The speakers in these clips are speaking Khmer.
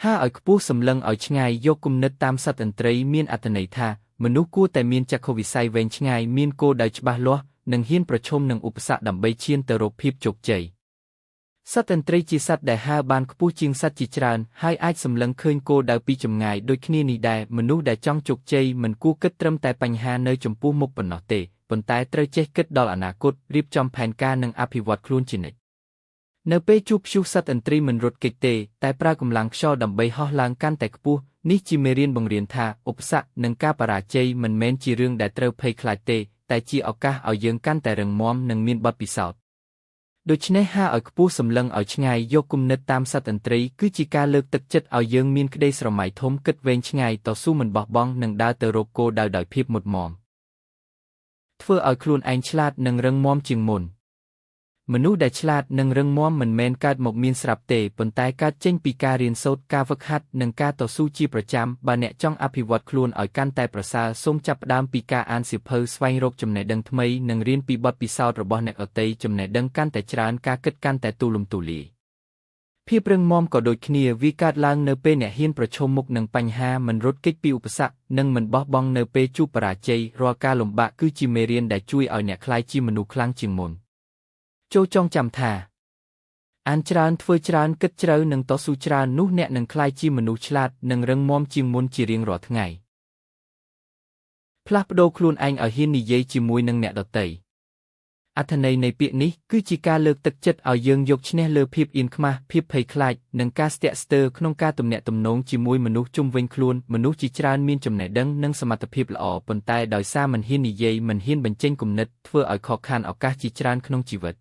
ហើរឲ្យខ្ពស់សម្លឹងឲ្យឆ្ងាយយកគំនិតតាមសត្វឥន្ទ្រីមានអត្ថន័យថាមនុស្សគួរតែមានចក្ខុវិស័យវែងឆ្ងាយមានគោលដៅច្បាស់លាស់និងហ៊ានប្រឈមនឹងឧបសគ្គដើម្បីឈានទៅរកភាពជោគជ័យសត្វឥន្ទ្រីជាសត្វដែលហើរបានខ្ពស់ជាងសត្វជាច្រើនហើយអាចសម្លឹងឃើញគោលដៅពីចម្ងាយដូចគ្នានេះដែរមនុស្សដែលចង់ជោគជ័យមិនគួរគិតត្រឹមតែបញ្ហានៅចំពោះមុខប៉ុណ្ណោះទេប៉ុន្តែត្រូវចេះគិតដល់អនាគតរៀបចំផែនការនិងអភិវឌ្ឍខ្លួនជានិច្ចនៅពេលជួបព្យុះសត្វឥន្ទ្រីមិនរត់គេចទេតែប្រើកម្លាំងខ្យល់ដើម្បីហោះឡើងកាន់តែខ្ពស់នេះជាមេរៀនបង្រៀនថាឧបសគ្គនិងការបរាជ័យមិនមែនជារឿងដែលត្រូវភ័យខ្លាចទេតែជាឱកាសឲ្យយើងកាន់តែរឹងមាំនិងមានបទពិសោធន៍ដូច្នេះហើរឲ្យខ្ពស់សម្លឹងឲ្យឆ្ងាយយកគំនិតតាមសត្វឥន្ទ្រីគឺជាការលើកទឹកចិត្តឲ្យយើងមានក្តីស្រមៃធំគិតវែងឆ្ងាយតស៊ូមិនបោះបង់និងដើរទៅរកគោលដៅដោយភាពមុតមាំធ្វើឲ្យខ្លួនឯងឆ្លាតនិងរឹងមាំជាងមុនមនុស្សដែលឆ្លាតនិងរឹងមាំមិនមែនកើតមកមានស្រាប់ទេប៉ុន្តែកើតចេញពីការរៀនសូត្រការហ្វឹកហាត់និងការតស៊ូជាប្រចាំបើអ្នកចង់អភិវឌ្ឍខ្លួនឲ្យកាន់តែប្រសើរសូមចាប់ផ្ដើមពីការអានសៀវភៅស្វែងរកចំណេះដឹងថ្មីនិងរៀនពីបទពិសោធន៍របស់អ្នកដទៃចំណេះដឹងកាន់តែច្រើនការគិតកាន់តែទូលំទូលាយភាពរឹងមាំក៏ដូចគ្នាវាកើតឡើងនៅពេលអ្នកហ៊ានប្រឈមមុខនឹងបញ្ហាមិនរត់គេចពីឧបសគ្គនិងមិនបោះបង់នៅពេលជួបបរាជ័យរាល់ការលំបាកគឺជាមេរៀនដែលជួយឲ្យអ្នកក្លាយជាមនុស្សខ្លាំងជាងមុនចូលចងចាំថាអានច្រើនធ្វើច្រើនគិតជ្រៅនិងតស៊ូច្រើននោះអ្នកនឹងក្លាយជាមនុស្សឆ្លាតនិងរឹងមាំជាងមុនជារៀងរាល់ថ្ងៃផ្លាស់ប្ដូរខ្លួនឯងឲ្យហ៊ាននិយាយជាមួយនឹងអ្នកដទៃអត្ថន័យនៃពាក្យនេះគឺជាការលើកទឹកចិត្តឲ្យយើងយកឈ្នះលើភាពអៀនខ្មាសភាពភ័យខ្លាចនិងការស្ទាក់ស្ទើរក្នុងការទំនាក់ទំនងជាមួយមនុស្សជុំវិញខ្លួនមនុស្សជាច្រើនមានចំណេះដឹងនិងសមត្ថភាពល្អប៉ុន្តែដោយសារមិនហ៊ាននិយាយមិនហ៊ានបញ្ចេញគំនិតធ្វើឲ្យខកខានឱកាសជាច្រើនក្នុងជីវិត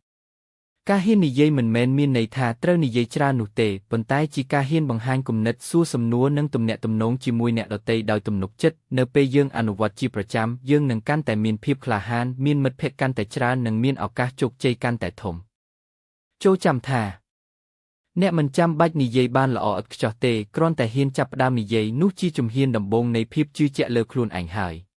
ការហ៊ាននិយាយមិនមែនមានន័យថាត្រូវនិយាយច្រើននោះទេប៉ុន្តែជាការហ៊ានបង្ហាញគំនិតសួរសំណួរនិងទំនាក់ទំនងជាមួយអ្នកដទៃដោយទំនុកចិត្តនៅពេលយើងអនុវត្តជាប្រចាំយើងនឹងកាន់តែមានភាពក្លាហានមានមិត្តភក្តិកាន់តែច្រើននិងមានឱកាសជោគជ័យកាន់តែធំចូលចាំថាអ្នកមិនចាំបាច់និយាយបានល្អឥតខ្ចោះទេគ្រាន់តែហ៊ានចាប់ផ្ដើមនិយាយនោះជាជំហានដំបូងនៃភាពជឿជាក់លើខ្លួនឯងហើយ។